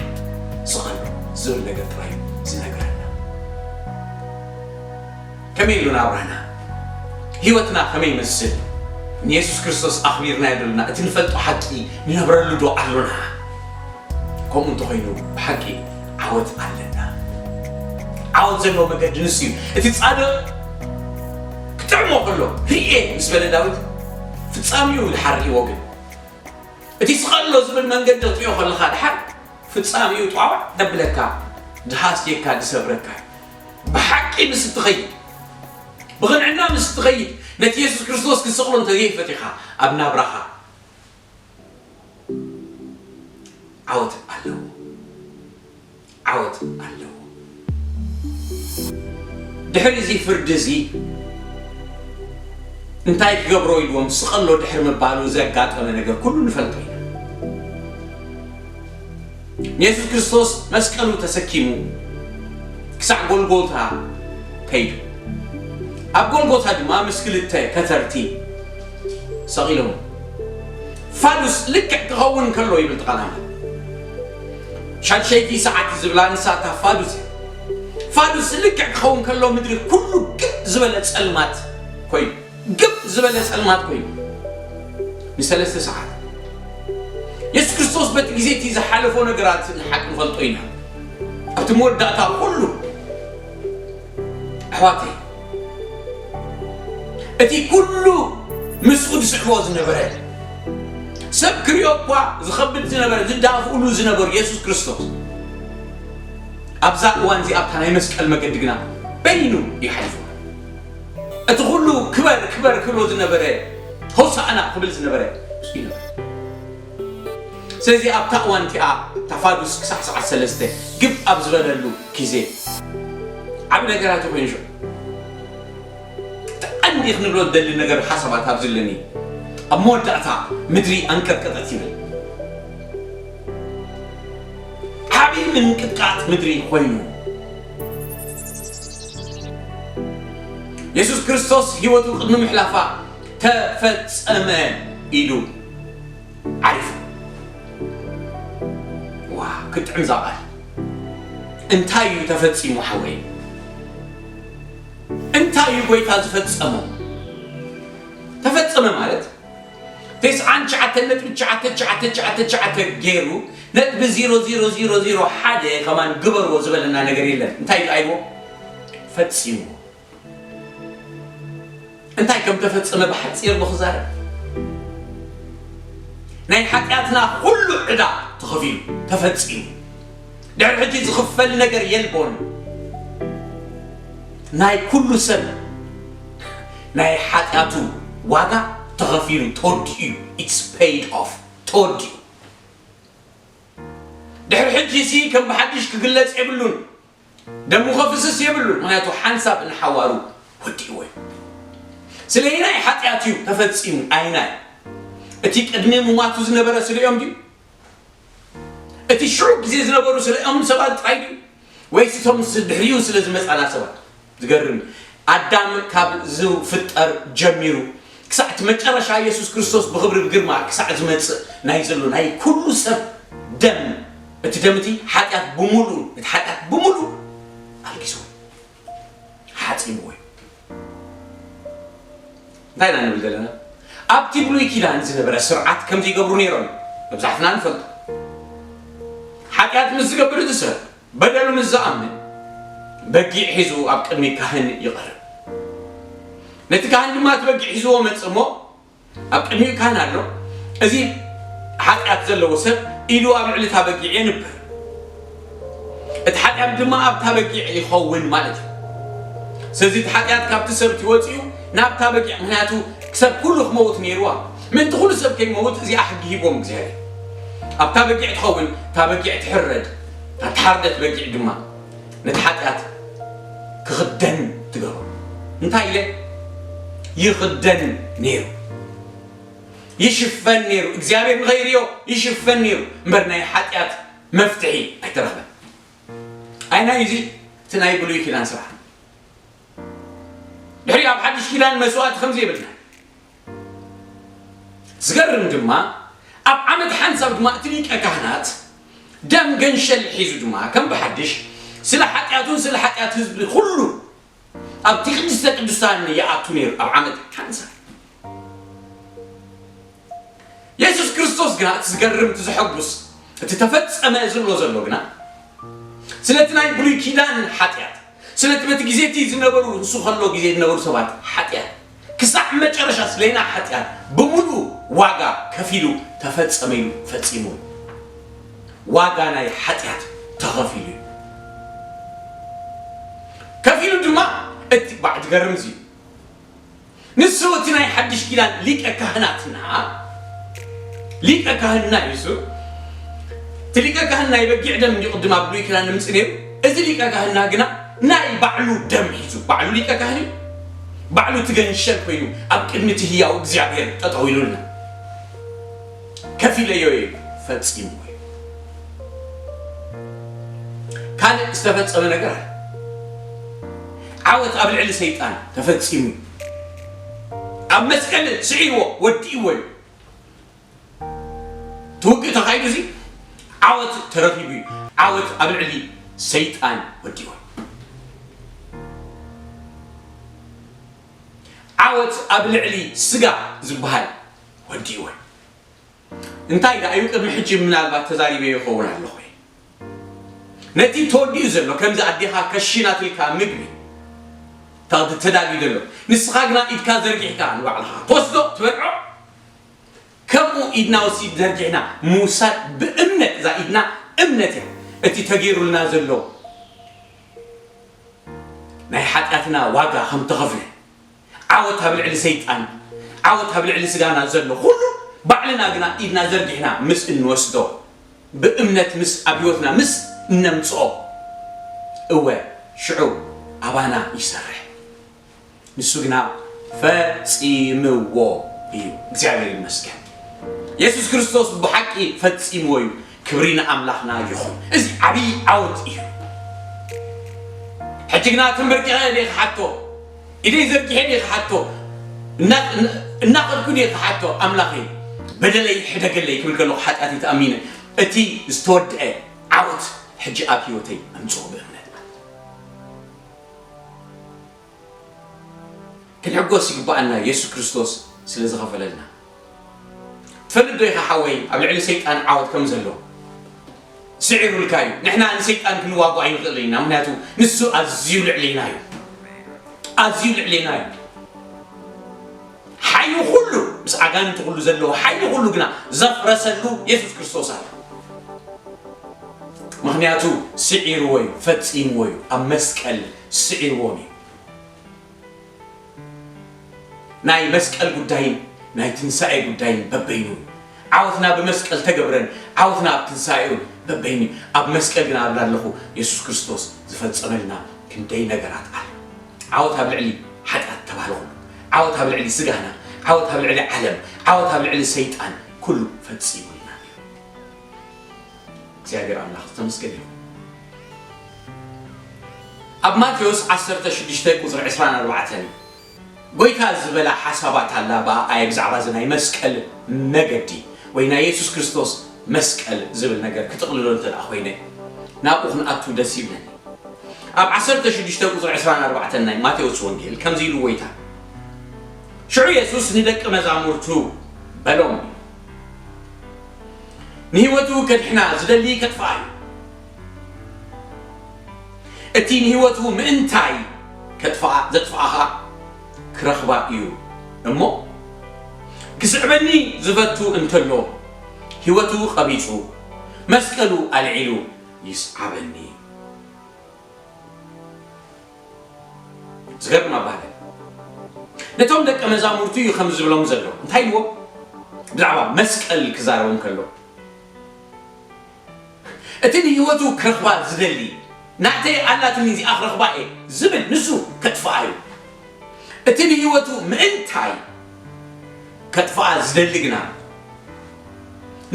ስቐሎ ዝብል ነገር ጥራይ እዩ ዝነግረና። ከመይ ኢሉ ናብራና፣ ህይወትና ከመይ ይመስል? ንየሱስ ክርስቶስ ኣኽቢርናዮ ዶ ኣለና? እቲ ንፈልጦ ሓቂ ንነብረሉ ዶ ኣሎና? ከምኡ እንተኾይኑ ብሓቂ ዓወት ኣለና። ዓወት ዘለዎ መገዲ ንሱ እዩ። እቲ ጻድቕ ክጥዕሞ ከሎ ርእየ ምስ በለ ዳዊት፣ ፍጻሜኡ ድሓር ርእይዎ ግን፣ እቲ ስቐሎ ዝብል መንገዲ ክትሪኦ ከለኻ፣ ድሓር ፍጻሜኡ ጧዕዋዕ ደብለካ፣ ድሃስየካ፣ ድሰብረካ እዩ። ብሓቂ ምስ እትኸይድ፣ ብቕንዕና ምስ እትኸይድ፣ ነቲ የሱስ ክርስቶስ ክትስቕሎ እንተዘይፈቲኻ ኣብ ናብራኻ፣ ዓወት ኣለዎ። ዓወት ኣለዎ። ድሕሪ እዚ ፍርዲ እዚ እንታይ ክገብሮ ኢልዎም ስቐሎ ድሕሪ ምባሉ ዘጋጠመ ነገር ኩሉ ንፈልጦ ኢና። ንየሱስ ክርስቶስ መስቀሉ ተሰኪሙ ክሳዕ ጎልጎታ ከይዱ። ኣብ ጎልጎታ ድማ ምስ ክልተ ከተርቲ ሰቒሎም። ፋዱስ ልክዕ ክኸውን ከሎ ይብል እቲ ቃል ኣምላኽ። ሻድሸይቲ ሰዓት ዝብላ ንሳ እታ ፋዱስ እያ። ፋዱስ ልክዕ ክኸውን ከሎ ምድሪ ኩሉ ግብ ዝበለ ጸልማት ኮይኑ፣ ግብ ዝበለ ጸልማት ኮይኑ ንሰለስተ ሰዓት የሱስ ክርስቶስ በቲ ግዜ እቲ ዝሓለፎ ነገራት ንሓቂ ንፈልጦ ኢና። ኣብቲ መወዳእታ ኩሉ ኣሕዋተይ፣ እቲ ኩሉ ምስኡ ዝስዕቦ ዝነበረ፣ ሰብ ክሪኦ እኳ ዝኸብድ ዝነበረ፣ ዝዳፍኡሉ ዝነበሩ የሱስ ክርስቶስ ኣብዛ እዋን እዚኣ ኣብታ ናይ መስቀል መገዲ ግና በይኑ ይሓልፎ። እቲ ኩሉ ክበር ክበር ክብሎ ዝነበረ፣ ሆሳዕና ክብል ዝነበረ ምስኡ ይነበረ። ስለዚ ኣብታ እዋን እቲኣ እታ ፋዱስ ክሳዕ ሰዓት ሰለስተ ግብ ኣብ ዝበለሉ ግዜ ዓቢ ነገራት ኮይኑ ሽዑ ቀንዲ ክንብሎ ዝደሊ ነገር ሓሳባት ኣብዚ ኣለኒ። ኣብ መወዳእታ ምድሪ ኣንቀጥቀጠት ይብል። ዓቢ ምንቅጥቃጥ ምድሪ ኮይኑ የሱስ ክርስቶስ ህይወቱ ቅድሚ ምሕላፋ ተፈጸመ ኢሉ ዓሪፉ። ዋ፣ ክትጥዕም እዛ ቃል። እንታይ እዩ ተፈጺሙ ሓወይ? እንታይ እዩ ጎይታ ዝፈጸሞ? ተፈጸመ ማለት ተስዓን ትሽዓተን ነጥቢ ትሽዓተ ትሽዓተ ትሽዓተ ትሽዓተ ገይሩ ነጥቢ ዜሮ ዜሮ ዜሮ ዜሮ ሓደ ከማን ግበርዎ ዝበለና ነገር የለን። እንታይ እዩ ኣይዎ? ፈጺምዎ። እንታይ ከም ተፈጸመ ብሓጺር ዶ ክዛረብ? ናይ ሓጢኣትና ኩሉ ዕዳ ተኸፊሉ፣ ተፈጺሙ። ድሕሪ ሕጂ ዝኽፈል ነገር የልቦን። ናይ ኩሉ ሰብ ናይ ሓጢኣቱ ዋጋ ተኸፊሉ፣ ተወዲኡ እዩ። It's paid off። ተወዲኡ። ድሕሪ ሕጂ ሲ ከም ብሓድሽ ክግለጽ የብሉን። ደሙ ከፍስስ የብሉን። ምኽንያቱ ሓንሳብ ንሓዋሩ ወዲእዎ እዩ። ስለ ናይ ሓጢኣት እዩ ተፈጺሙ። ኣይናይ እቲ ቅድሚ ምሟቱ ዝነበረ ስለኦም ድዩ? እቲ ሽዑ ግዜ ዝነበሩ ስለኦም ሰባት ጥራይ ድዩ? ወይስ እቶም ምስ ድሕሪኡ ስለ ዝመጻና ሰባት? ዝገርም እዩ። ኣዳም ካብ ዝፍጠር ጀሚሩ ክሳዕ እቲ መጨረሻ የሱስ ክርስቶስ ብኽብሪ ብግርማ ክሳዕ ዝመጽእ ናይ ዘሎ ናይ ኩሉ ሰብ ደም፣ እቲ ደም እቲ ሓጢኣት ብምሉኡ፣ እቲ ሓጢኣት ብምሉኡ ኣልጊስዎ፣ ሓጺምዎ እዩ። እንታይ ኢና ንብል ዘለና? ኣብቲ ብሉይ ኪዳን ዝነበረ ስርዓት ከምዚ ይገብሩ ነይሮም። መብዛሕትና ንፈልጦ። ሓጢኣት ምስ ዝገብር እቲ ሰብ በደሉ ምስ ዝኣምን በጊዕ ሒዙ ኣብ ቅድሚ ካህን ይቐርብ። ነቲ ካህን ድማ እቲ በጊዕ ሒዝዎ መጽእ እሞ ኣብ ቅድሚኡ ካህን ኣሎ። እዚ ሓጢኣት ዘለዎ ሰብ ኢዱ ኣብ ልዕሊ እታ በጊዕ የንብር። እቲ ሓጢኣት ድማ ኣብታ በጊዕ ይኸውን ማለት እዩ። ስለዚ እቲ ሓጢኣት ካብቲ ሰብ እቲ ወፂኡ ናብታ በጊዕ፣ ምኽንያቱ ሰብ ኩሉ ክመውት ነይርዋ። ምእንቲ ኩሉ ሰብ ከይመውት እዚኣ ሕጊ ሂቦም እግዚኣብሔር። ኣብታ በጊዕ ትኸውን፣ እታ በጊዕ ትሕረድ፣ እታ ተሓርደት በጊዕ ድማ ነቲ ሓጢኣት ክኽደን ትገብሮ። እንታይ ኢለ? ይኽደን ነይሩ፣ ይሽፈን ነይሩ። እግዚኣብሔር ንኸይርእዮ ይሽፈን ነይሩ እምበር ናይ ሓጢኣት መፍትሒ ኣይተረኽበን። ኣይናይ እዚ እቲ ናይ ብሉይ ኪዳን ስራሕ። ድሕሪ ኣብ ሓድሽ ኪዳን መስዋእቲ ከምዚ የብልና። ዝገርም ድማ ኣብ ዓመት ሓንሳብ ድማ እቲ ሊቀ ካህናት ደም ገንሸል ሒዙ ድማ ከም ብሓድሽ ስለ ሓጢኣቱን ስለ ሓጢኣት ህዝቢ ኩሉ ኣብቲ ቅድስተ ቅዱሳን ይኣቱ ነይሩ ኣብ ዓመት ሓንሳብ። የሱስ ክርስቶስ ግና እቲ ዝገርም፣ እቲ ዘሐጉስ፣ እቲ ተፈጸመ ዝብሎ ዘሎ ግና ስለቲ ናይ ብሉይ ኪዳን ሓጢኣት፣ ስለቲ በቲ ግዜ እቲ ዝነበሩ፣ ንሱ ከሎ ግዜ ዝነበሩ ሰባት ሓጢኣት፣ ክሳዕ መጨረሻ ስለና ሓጢኣት ብምሉኡ ዋጋ ከፊሉ ተፈጸመ ኢሉ ፈጺሙ። ዋጋ ናይ ሓጢኣት ተኸፊሉ እዩ። ከፊሉ ድማ እቲ ባዕ ትገርም እዚ እዩ። ንሱ እቲ ናይ ሓድሽ ኪዳን ሊቀ ካህናትና፣ ሊቀ ካህንና እዩ እሱ። እቲ ሊቀ ካህን ናይ በጊዕ ደም እንዲ ቅድም ኣብ ብሉይ ኪዳን ንምጽእ ነይሩ። እዚ ሊቀ ካህንና ግና ናይ ባዕሉ ደም ሒዙ፣ ባዕሉ ሊቀ ካህን እዩ። ባዕሉ እቲ ገንሸል ኮይኑ ኣብ ቅድሚ እቲ ህያው እግዚኣብሔር ጠጠው ኢሉልና። ከፊለዮ እዩ፣ ፈጺሙ እዩ። ካልእ ዝተፈጸመ ነገር ኣለ። ዓወት ኣብ ልዕሊ ሰይጣን ተፈጺሙ እዩ። ኣብ መስቀል ስዒርዎ፣ ወዲእዎ እዩ። እቲ ውግእ ተኻይዱ እዚ ዓወት ተረኺቡ እዩ። ዓወት ኣብ ልዕሊ ሰይጣን ወዲእዎ እዩ። ዓወት ኣብ ልዕሊ ስጋ ዝበሃል ወዲእዎ እዩ። እንታይ ደኣ እዩ ቅድሚ ሕጂ ምናልባት ተዛሪበ ይኸውን ኣለኹ። ነቲ ተወዲኡ ዘሎ ከምዚ ኣዴኻ ከሽናትልካ ምግቢ ተዳልዩ ዘሎ ንስኻ ግና ኢድካ ዘርጊሕካ ንባዕልኻ ትወስዶ ትበልዖ። ከምኡ ኢድና ወሲድ ዘርጊሕና ምውሳድ ብእምነት እዛ ኢድና እምነት እያ። እቲ ተገይሩልና ዘሎ ናይ ሓጢኣትና ዋጋ ከም ተኸፍለ ዓወት ኣብ ልዕሊ ሰይጣን ዓወት ኣብ ልዕሊ ስጋና ዘሎ ኩሉ ባዕልና ግና ኢድና ዘርጊሕና ምስ እንወስዶ ብእምነት ምስ ኣብ ህይወትና ምስ እነምጽኦ እወ ሽዑ ኣባና ይሰርሕ። ንሱ ግና ፈጺምዎ እዩ። እግዚኣብሔር ይመስገን። የሱስ ክርስቶስ ብሓቂ ፈጺምዎ እዩ። ክብሪ ንኣምላኽና ይኹን። እዚ ዓብዪ ዓወት እዩ። ሕጂ ግና ተንበርኪኸ እየ ክሓቶ፣ ኢደይ ዘርጊሐ እየ ክሓቶ፣ እናኸድኩ እየ ክሓቶ፣ ኣምላኸይ በደለይ ሕደገለይ ክብል ከለኹ ሓጢኣተይ ተኣሚነ እቲ ዝተወድአ ዓወት ሕጂ ኣብ ህይወተይ ኣምፅኦ ብእምነት ማለት እዩ። ክንሕጎስ ይግባኣና የሱስ ክርስቶስ ስለ ዝኸፈለልና። ትፈልጥ ዶ ኢኻ ሓወይ ኣብ ልዕሊ ሰይጣን ዓወት ከም ዘሎ? ስዒሩልካ እዩ። ንሕና ንሰይጣን ክንዋጎ ኣይንኽእልን ኢና፣ ምክንያቱ ንሱ ኣዝዩ ልዕሌና እዩ። ኣዝዩ ልዕሌና እዩ። ሓይሊ ኩሉ ምስ ኣጋንንቲ ኩሉ ዘለዎ ሓይሊ ኩሉ ግና ዘፍረሰሉ የሱስ ክርስቶስ ኣሎ። ምክንያቱ ስዒርዎ እዩ፣ ፈጺምዎ እዩ፣ ኣብ መስቀል ስዒርዎም እዩ። ናይ መስቀል ጉዳይን ናይ ትንሳኤ ጉዳይን በበይኑ እዩ። ዓወትና ብመስቀል ተገብረን ዓወትና ኣብ ትንሳኤኡን በበይኑ እዩ። ኣብ መስቀል ግን ኣብላ ኣለኹ የሱስ ክርስቶስ ዝፈጸመልና ክንደይ ነገራት ኣሎ። ዓወት ኣብ ልዕሊ ሓጢኣት ተባህለ ኩሉ፣ ዓወት ኣብ ልዕሊ ስጋና፣ ዓወት ኣብ ልዕሊ ዓለም፣ ዓወት ኣብ ልዕሊ ሰይጣን ኩሉ ፈጺሙልና እዩ። እግዚኣብሔር ኣምላኽ ዝተመስገነ ይኹን። ኣብ ማቴዎስ ዓሰርተ ሽዱሽተ ቁፅሪ ዕስራን ኣርባዕተን ጎይታ ዝበላ ሓሳባት ኣላ። ብኣየ ብዛዕባ እዚ ናይ መስቀል መገዲ ወይ ናይ የሱስ ክርስቶስ መስቀል ዝብል ነገር ክጥቕልሎ እንተ ደኣ ኮይነ ናብኡ ክንኣቱ ደስ ይብለኒ። ኣብ ዓሰርተ ሽዱሽተ ቁፅሪ ዕስራን ኣርባዕተን ናይ ማቴዎስ ወንጌል ከምዚ ኢሉ ጎይታ ሽዑ የሱስ ንደቂ መዛሙርቱ በሎም፣ ንህይወቱ ከድሕና ዝደሊ ከጥፍኣ እዩ። እቲ ንህይወቱ ምእንታይ ከጥፍኣ ዘጥፍኣ ኸኣ ክረኽባ እዩ እሞ፣ ክስዕበኒ ዝፈቱ እንተሎ ህይወቱ ቐቢጹ መስቀሉ ኣልዒሉ ይስዓበኒ። ዝገርም ኣባህለ። ነቶም ደቀ መዛሙርቱ እዩ ከም ዝብሎም ዘሎ። እንታይ ኢልዎም? ብዛዕባ መስቀል ክዛረቦም ከሎ፣ እቲ ንህይወቱ ክረኽባ ዝደሊ፣ ናተይ ኣላትኒ እዚኣ ክረኽባ እየ ዝብል ንሱ ከጥፍኣ እዩ። እቲ ንህይወቱ ምእንታይ ከጥፍኣ ዝደሊ ግና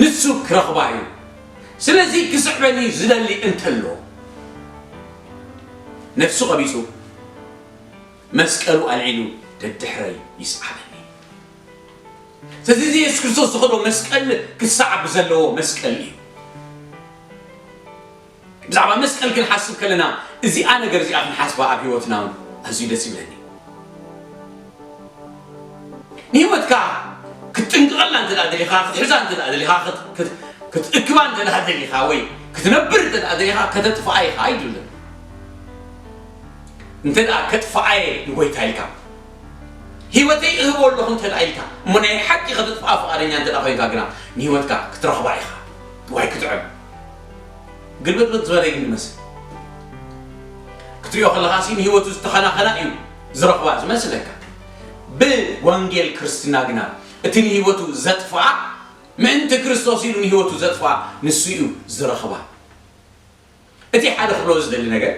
ንሱ ክረኽባ እዩ። ስለዚ ክስዕበኒ ዝደሊ እንተሎ ነፍሱ ቀቢጹ መስቀሉ ኣልዒሉ ደድሕረይ ይስዓበኒ። ስለዚ እዚ የሱስ ክርስቶስ ዝኸዶ መስቀል ክሰዓብ ዘለዎ መስቀል እዩ። ብዛዕባ መስቀል ክንሓስብ ከለና እዚኣ ነገር እዚኣ ክንሓስባ ኣብ ህይወትና እውን ኣዝዩ ደስ ይብለኒ። ንህይወትካ ክትጥንቅቐላ እንተ ደኣ ደሊኻ፣ ክትሕዛ እንተ ደኣ ደሊኻ፣ ክት- ክት- ክትእክባ እንተ ደኣ ደሊኻ ወይ ክትነብር እንተ ደኣ ደሊኻ ከተጥፍኣ ኢኻ ኣይድልን። እንተ ደኣ ከጥፍኣየ ንጎይታ ኢልካ ህይወተይ እህቦ ኣለኹ እንተ ደኣ ኢልካ፣ እሞ ናይ ሓቂ ኸተጥፍኣ ፍቓደኛ እንተ ደኣ ኾይንካ ግና፣ ንህይወትካ ክትረኽባ ኢኻ። ዋይ ክትዕም። ግልብጥብጥ ዝበለ ግን ይመስል። ክትሪኦ ከለኻሲ ንህይወቱ ዝተኸናኸና እዩ ዝረኽባ ዝመስለካ። ብወንጌል ክርስትና ግና፣ እቲ ንህይወቱ ዘጥፍኣ፣ ምእንቲ ክርስቶስ ኢሉ ንህይወቱ ዘጥፍኣ፣ ንሱ እዩ ዝረኽባ። እቲ ሓደ ክብሎ ዝደሊ ነገር፣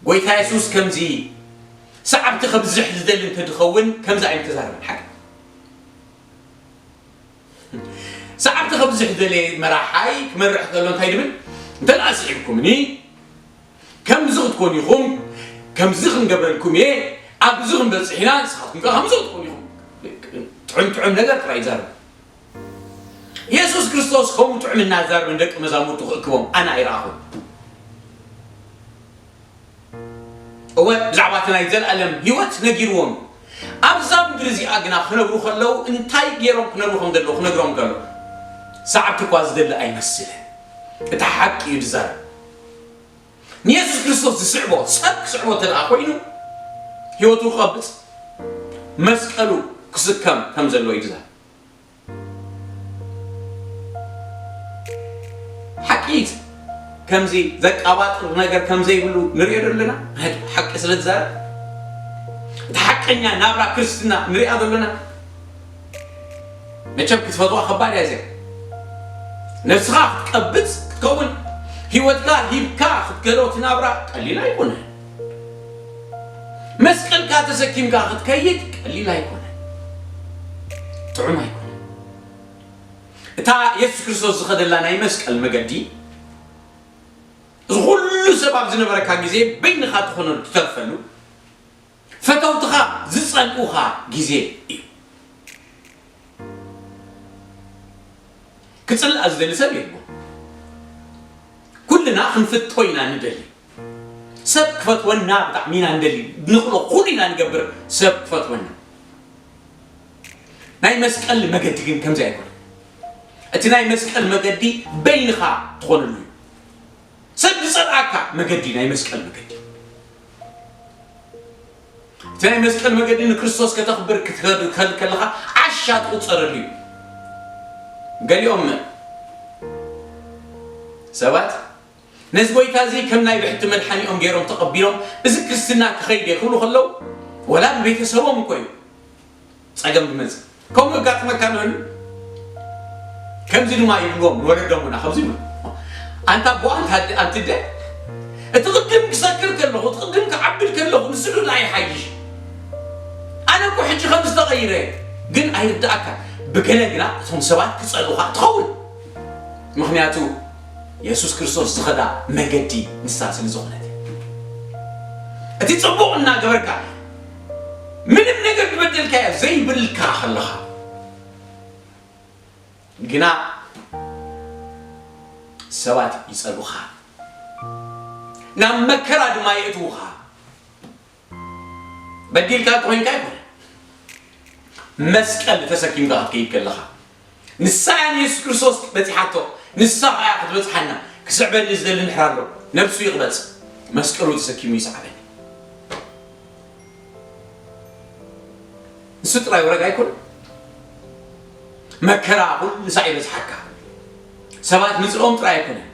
ጎይታ የሱስ ከምዚ ሰዓብቲ ከብዝሕ ዝደሊ እንተድኸውን ከምዚ ኣይምተዛረበን። ሓቂ ሰዓብቲ ከብዝሕ ዝደለየ መራሓይ ክመርሕ ከሎ እንታይ ድብል? እንተ ደኣ ስዒብኩምኒ ከምዚ ክትኮኑ ኢኹም፣ ከምዚ ክንገብረልኩም እየ፣ ኣብዚ ክንበጽሕ ኢና፣ ንስኻትኩም ከኣ ከምዚ ክትኮኑ ኢኹም። ጥዑም ጥዑም ነገር ጥራይ ይዛረብ። የሱስ ክርስቶስ ከምኡ ጥዑም እናዛረበ ንደቂ መዛሙርቱ ክእክቦም ኣነ ኣይረኣኹን። እወ፣ ብዛዕባ እቲ ናይ ዘለኣለም ህይወት ነጊርዎም። ኣብዛ ምድሪ እዚኣ ግና ክነብሩ ከለዉ እንታይ ገይሮም ክነብሩ ከም ዘለዉ ክነግሮም ከሎ፣ ሰዓብቲ እኳ ዝደሊ ኣይመስልን። እቲ ሓቂ እዩ ዝዛረብ። ንየሱስ ክርስቶስ ዝስዕቦ ሰብ ክስዕቦ እንተ ደኣ ኮይኑ፣ ህይወቱ ክቐብጽ፣ መስቀሉ ክስከም ከም ዘለዎ እዩ ዝዛረብ። ሓቂ ከምዚ ዘቃባጥር ነገር ከም ዘይብሉ ንሪኦ ዶ ኣለና? ሓቂ ስለ ዝዛረብ፣ እቲ ሓቀኛ ናብራ ክርስትና ንሪኣ ዶ ኣለና? መቸም ክትፈትዋ ከባድ እያ እዚኣ። ነብስኻ ክትቀብጽ ክትከውን፣ ህይወትካ ሂብካ ክትገዶ እቲ ናብራ ቀሊል ኣይኮነን። መስቀልካ ተሰኪምካ ክትከይድ ቀሊል ኣይኮነን። ጥዑም ኣይኮነን። እታ የሱስ ክርስቶስ ዝኸደላ ናይ መስቀል መገዲ፣ እዚ ኩሉ ሰብ ኣብ ዝነበረካ ግዜ በይንኻ ትኾነሉ፣ ትተርፈሉ፣ ፈተውትኻ ዝጸልኡኻ ግዜ እዩ። ክጽላእ ዝደሊ ሰብ የልቦን። ኩልና ክንፍቶ ኢና ንደሊ። ሰብ ክፈትወና ብጣዕሚ ኢና ንደሊ። ንኽእሎ ኩሉ ኢና ንገብር ሰብ ክፈትወና። ናይ መስቀል መገዲ ግን ከምዚ ኣይኮነን። እቲ ናይ መስቀል መገዲ በይንኻ ትኾነሉ እዩ። ሰብ ዝጸልኣካ መገዲ ናይ መስቀል መገዲ። እቲ ናይ መስቀል መገዲ ንክርስቶስ ከተኽብር ክትከድ-፣ ከል-፣ ከለኻ ዓሻ ትቑጸረሉ እዩ። ገሊኦም ሰባት ነዚ ጎይታ እዚ ከም ናይ ብሕቲ መድሓኒኦም ገይሮም ተቐቢሎም፣ "እዚ ክርስትና ክኸይድ እየ" ክብሉ ከለዉ፣ ወላ ብቤተሰቦም እኮ እዩ ጸገም ዝመጽእ። ከምኡ የጋጥመካ ንበል። ከምዚ ድማ ይብልዎም ንወለዶምና፣ ከምዚ ይብሉ፣ "ኣንታ ኣቦ፣ ኣንታ ኣደ፣ ኣንቲ ኣደ፣ እቲ ቅድም ክሰክር ከለኹ፣ እቲ ቅድም ክዓብድ ከለኹ፣ ንሱ ዶ ይሓይሽ? ኣነ እኮ ሕጂ ከምዚ ተቐይረ እየ." ግን ኣይርድኣካን። ብገለ ግና እቶም ሰባት ክጸልኡኻ ትኸውን። ምኽንያቱ የሱስ ክርስቶስ ዝኸዳ መገዲ ንሳ ስለ ዝኾነት። እቲ ጽቡቕ እናገበርካ፣ ምንም ነገር ዝበደልካዮ ዘይብልካ ከለኻ ግና ሰባት ይጸልኡኻ፣ ናብ መከራ ድማ የእትዉኻ። በዲልካ እንተኾይንካ ኣይኮነን። መስቀል ተሰኪምካ ክትከይድ ከለኻ፣ ንሳ እያ ንየሱስ ክርስቶስ በጺሓቶ፣ ንሳ ኸኣ ክትበጽሓና። ክስዕበኒ ዝደሊ እንድሕር ኣሎ፣ ነብሱ ይቕበጽ፣ መስቀሉ ተሰኪሙ ይስዓበኒ። ንሱ ጥራይ ወረግ ኣይኮነን። መከራ ኩሉ ሳዕ ይበጽሓካ። ሰባት ምጽኦም ጥራይ ኣይኮነን።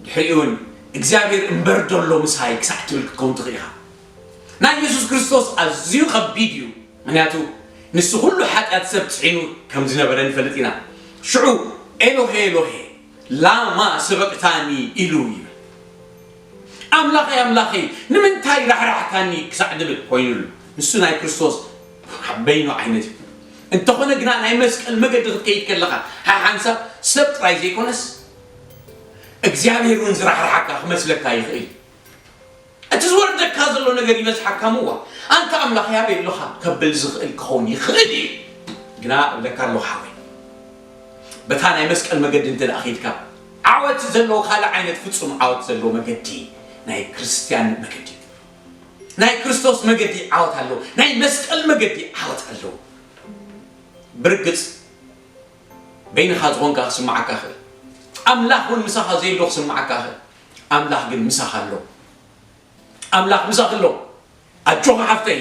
ድሕሪኡ እውን እግዚኣብሔር እምበር ደሎ ምሳይ ክሳዕ ትብል ክትከውን ትኽእል ኢኻ። ናይ የሱስ ክርስቶስ ኣዝዩ ከቢድ እዩ። ምኽንያቱ ንሱ ኩሉ ሓጢኣት ሰብ ጽዒኑ ከም ዝነበረ ንፈልጥ ኢና። ሽዑ "ኤሎሄ፣ ኤሎሄ፣ ላማ ሰበቅታኒ?" ኢሉ ይብል። "ኣምላኸይ፣ ኣምላኸይ፣ ንምንታይ ራሕራሕካኒ?" ክሳዕ ድብል ኮይኑሉ። ንሱ ናይ ክርስቶስ በይኑ ዓይነት እዩ። እንተኾነ ግና ናይ መስቀል መገዲ ክትከይድ ከለኻ፣ ሓሓንሳብ ሰብ ጥራይ ዘይኮነስ እግዚኣብሔር እውን ዝራሕርሓካ ክመስለካ ይኽእል እዩ። እቲ ዝወርደካ ዘሎ ነገር ይበዝሓካ ምዋ፣ "ኣንታ ኣምላኸይ ኣበይ ኣለኻ?" ከብል ዝኽእል ክኸውን ይኽእል እዩ። ግና እብለካ ኣለኹ ሓወይ፣ በታ ናይ መስቀል መገዲ እንተ ደኣ ኸይድካ፣ ዓወት ዘለዎ ካልእ ዓይነት ፍጹም ዓወት ዘለዎ መገዲ ናይ ክርስትያን መገዲ እዩ። ናይ ክርስቶስ መገዲ ዓወት ኣለዎ። ናይ መስቀል መገዲ ዓወት ኣለዎ። ብርግጽ በይንኻ ዝኾንካ ክስምዓካ ይኽእል። ኣምላኽ እውን ምሳኻ ዘየሎ ክስምዓካ ይኽእል። ኣምላኽ ግን ምሳኻ ኣሎ። ኣምላኽ ምሳኺ ኣሎ። ኣጆኻ ሓፍተይ፣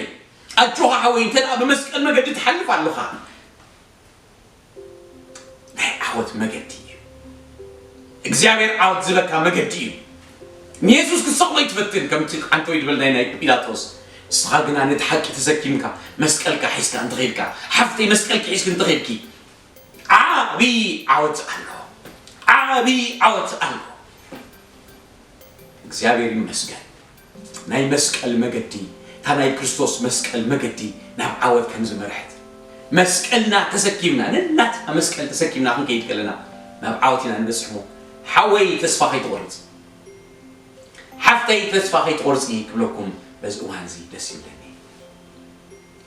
ኣጆኻ ሓወይ፣ እንተ ደኣ ብመስቀል መገዲ ትሓልፍ ኣለኻ፣ ናይ ዓወት መገዲ እዩ። እግዚኣብሔር ዓወት ዝበካ መገዲ እዩ። ንየሱስ ክትሰቕሎ ይትፈትን፣ ከምቲ ዓንተወይ ዝበልናይ ናይ ጲላጦስ። ንስኻ ግና ነቲ ሓቂ ተሰኪምካ፣ መስቀልካ ሒዝካ እንተኸይድካ፣ ሓፍተይ መስቀልኪ ሒዝኪ እንተኸይድኪ፣ ዓቢ ዓወት ኣሎ። ዓቢ ዓወት ኣሎ። እግዚኣብሔር ይመስገን። ናይ መስቀል መገዲ፣ እታ ናይ ክርስቶስ መስቀል መገዲ ናብ ዓወት ከም ዝመርሐት፣ መስቀልና ተሰኪምና፣ ነናትና መስቀል ተሰኪምና ክንከይድ ከለና ናብ ዓወት ኢና ንበጽሕ። እሞ ሓወይ ተስፋ ከይትቆርጽ፣ ሓፍተይ ተስፋ ከይትቆርጺ ክብለኩም በዚ እዋን እዚ ደስ ይብለኒ።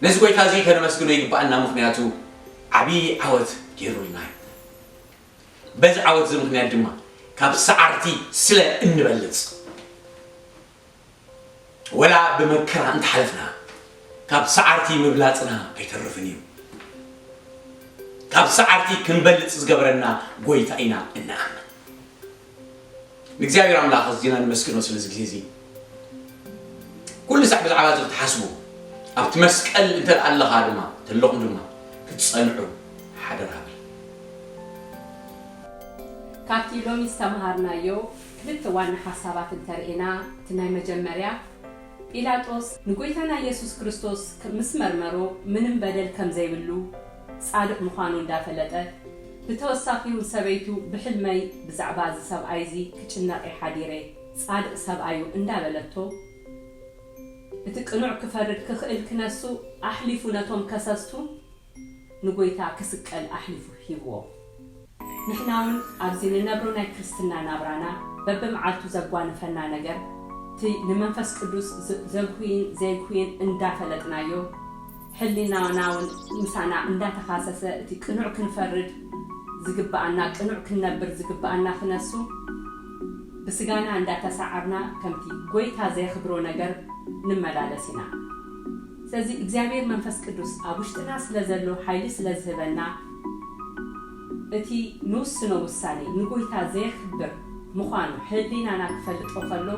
ነዚ ጎይታ እዚ ከነመስግኖ ይግባኣና፣ ምኽንያቱ ዓብዪ ዓወት ገይሩልና እዩ። በዚ ዓወት እዚ ምኽንያት ድማ ካብ ሰዓርቲ ስለ እንበልጽ፣ ወላ ብመከራ እንተሓለፍና፣ ካብ ሰዓርቲ ምብላጽና ኣይተርፍን እዩ። ካብ ሰዓርቲ ክንበልጽ ዝገብረና ጎይታ ኢና እንኣምን። ንእግዚኣብሔር ኣምላኽ ኣዚና ንመስግኖ ስለዚ ግዜ እዚ። ኩሉ ሳዕ ብዛዕባ እዚ ክትሓስቡ፣ ኣብቲ መስቀል እንተ ደኣ ኣለኻ ድማ፣ እንተለኹም ድማ ክትጸንዑ ሓደራ እብል። ካብቲ ሎሚ ዝተምሃርናዮ ክልተ ዋና ሓሳባት እንተርኢና፣ እቲ ናይ መጀመርያ፣ ጲላጦስ ንጎይታና የሱስ ክርስቶስ ምስ መርመሮ ምንም በደል ከም ዘይብሉ ጻድቕ ምዃኑ እንዳፈለጠ፣ ብተወሳኺ እውን ሰበይቱ ብሕልመይ ብዛዕባ እዚ ሰብኣይ እዚ ክጭነቕ እየ ሓዲረ፣ ጻድቕ ሰብኣዩ እንዳበለቶ፣ እቲ ቅኑዕ ክፈርድ ክኽእል ክነሱ ኣሕሊፉ ነቶም ከሰስቱ ንጎይታ ክስቀል ኣሕሊፉ ሂብዎ። ንሕና እውን ኣብዚ ንነብሮ ናይ ክርስትና ናብራና በብመዓልቱ ዘጓንፈና ነገር፣ እቲ ንመንፈስ ቅዱስ ዘጉህይን ዘየጉህይን እንዳፈለጥናዮ፣ ሕሊናና እውን ምሳና እንዳተኻሰሰ እቲ ቅኑዕ ክንፈርድ ዝግብኣና፣ ቅኑዕ ክንነብር ዝግብኣና ክነሱ ብስጋና እንዳተሳዓርና ከምቲ ጎይታ ዘየኽብሮ ነገር ንመላለስ ኢና። ስለዚ እግዚኣብሔር መንፈስ ቅዱስ ኣብ ውሽጥና ስለ ዘሎ ሓይሊ ስለ ዝህበና እቲ ንውስኖ ውሳኔ ንጎይታ ዘየኽብር ምዃኑ ሕሊናና ክፈልጦ ከሎ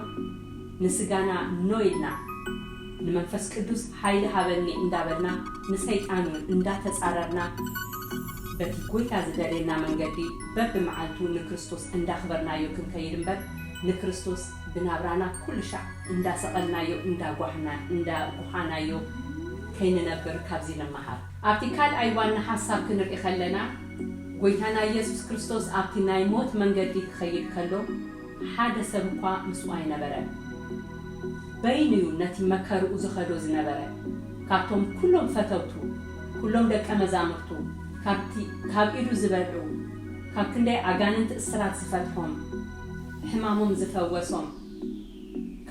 ንስጋና ኖ ኢልና ንመንፈስ ቅዱስ ሓይሊ ሃበኒ እንዳበልና ንሰይጣን እውን እንዳተጻረርና በቲ ጎይታ ዝደልየና መንገዲ በብመዓልቱ ንክርስቶስ እንዳኽበርናዮ ክንከይድ እምበር ንክርስቶስ ብናብራና ኩሉ ሻዕ እንዳሰቐልናዮ እንዳጓሓናዮ ከይንነብር ካብዚ ንመሃር። ኣብቲ ካልኣይ ዋና ሓሳብ ክንርኢ ከለና ጎይታና ኢየሱስ ክርስቶስ ኣብቲ ናይ ሞት መንገዲ ክኸይድ ከሎ ሓደ ሰብ እኳ ምስኡ ኣይነበረን። በይኑ እዩ ነቲ መከርኡ ዝኸዶ ዝነበረ። ካብቶም ኩሎም ፈተውቱ፣ ኩሎም ደቀ መዛሙርቱ፣ ካብቲ ካብ ኢዱ ዝበልዑ፣ ካብ ክንደይ ኣጋንንቲ እስራት ዝፈትሖም፣ ሕማሞም ዝፈወሶም፣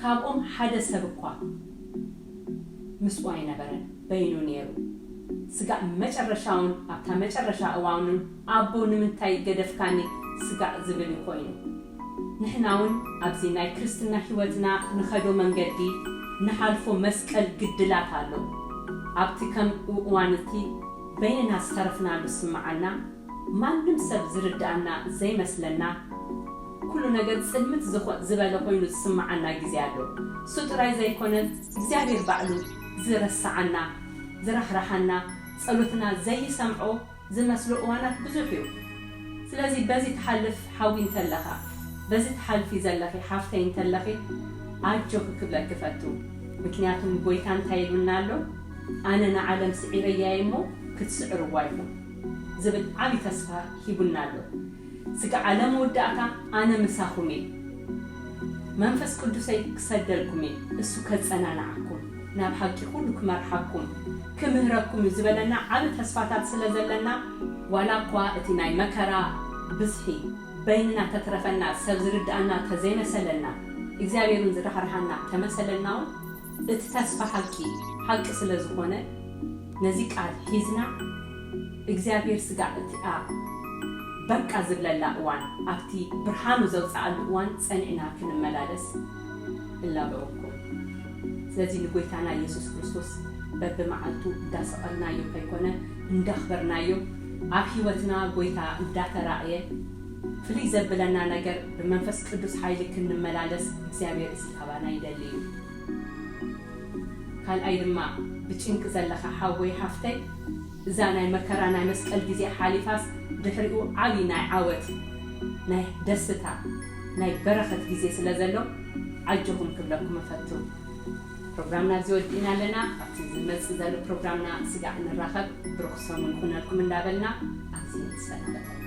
ካብኦም ሓደ ሰብ እኳ ምስኡ ኣይነበረን፣ በይኑ ነይሩ። ስጋዕ መጨረሻውን ኣብታ መጨረሻ እዋኑን ኣቦ ንምንታይ ገደፍካኒ ስጋዕ ዝብል እዩ ኮይኑ። ንሕና እውን ኣብዚ ናይ ክርስትና ሕይወትና ንኸዶ መንገዲ ንሓልፎ መስቀል ግድላት ኣሎ። ኣብቲ ከምኡ እዋን እቲ በይንና ዝተረፍናሉ ዝስምዓና ማንም ሰብ ዝርድኣና ዘይመስለና ኩሉ ነገር ጽልምት ዝኾ- ዝበለ ኮይኑ ዝስምዓና ግዜ ኣሎ። እሱ ጥራይ ዘይኮነ እግዚኣብሔር ባዕሉ ዝረስዓና ዝራሕራሓና ጸሎትና ዘይሰምዖ ዝመስሎ እዋናት ብዙሕ እዩ። ስለዚ በዚ ትሓልፍ ሓዊ እንተለኻ፣ በዚ ትሓልፊ ዘለኺ ሓፍተይ እንተለኺ፣ ኣጆኺ ክብለኪ ፈቱ። ምክንያቱም ጎይታ እንታይ ኢሉና ኣሎ? ኣነ ንዓለም ስዒረያ እየ እሞ ክትስዕርዋ ኢኹም ዝብል ዓቢ ተስፋ ሂቡና ኣሎ። ስጋዕ ለመወዳእታ ኣነ ምሳኹም እየ። መንፈስ ቅዱሰይ ክሰደልኩም እየ፣ እሱ ከጸናንዓኩም፣ ናብ ሓቂ ኩሉ ክመርሓኩም፣ ክምህረኩም እዩ ዝበለና ዓቢ ተስፋታት ስለ ዘለና፣ ዋላ እኳ እቲ ናይ መከራ ብዝሒ በይንና ተትረፈና፣ ሰብ ዝርድኣና ተዘይመሰለና፣ እግዚኣብሔር እውን ዝራሕርሓና ተመሰለና እውን፣ እቲ ተስፋ ሓቂ ሓቂ ስለ ዝኾነ፣ ነዚ ቃል ሒዝና እግዚኣብሔር ስጋዕ እቲኣ በቃ ዝብለላ እዋን፣ ኣብቲ ብርሃኑ ዘውፅኣሉ እዋን ፀኒዕና ክንመላለስ እላበወኩም። ስለዚ ንጎይታና ኢየሱስ ክርስቶስ በብመዓልቱ እንዳሰቐልናዮ ከይኮነ እንዳኽበርናዮ ኣብ ህይወትና ጎይታ እንዳተራእየ ፍልይ ዘብለና ነገር ብመንፈስ ቅዱስ ሓይሊ ክንመላለስ እግዚኣብሔር እዚ ካባና ይደሊ እዩ። ካልኣይ ድማ ብጭንቂ ዘለኻ ሓወይ ሓፍተይ፣ እዛ ናይ መከራ ናይ መስቀል ግዜ ሓሊፋስ ድሕሪኡ ዓቢ ናይ ዓወት፣ ናይ ደስታ፣ ናይ በረኸት ግዜ ስለ ዘሎ ኣጆኹም ክብለኩም እፈቱ። ፕሮግራምና ኣብዚ ወዲእና ኣለና። ኣብቲ ዝመጽእ ዘሎ ፕሮግራምና ስጋዕ ንራኸብ። ብሩኽ ሰሙን ይኹነልኩም እንዳበልና ኣብዚ ንሰናበተኩም።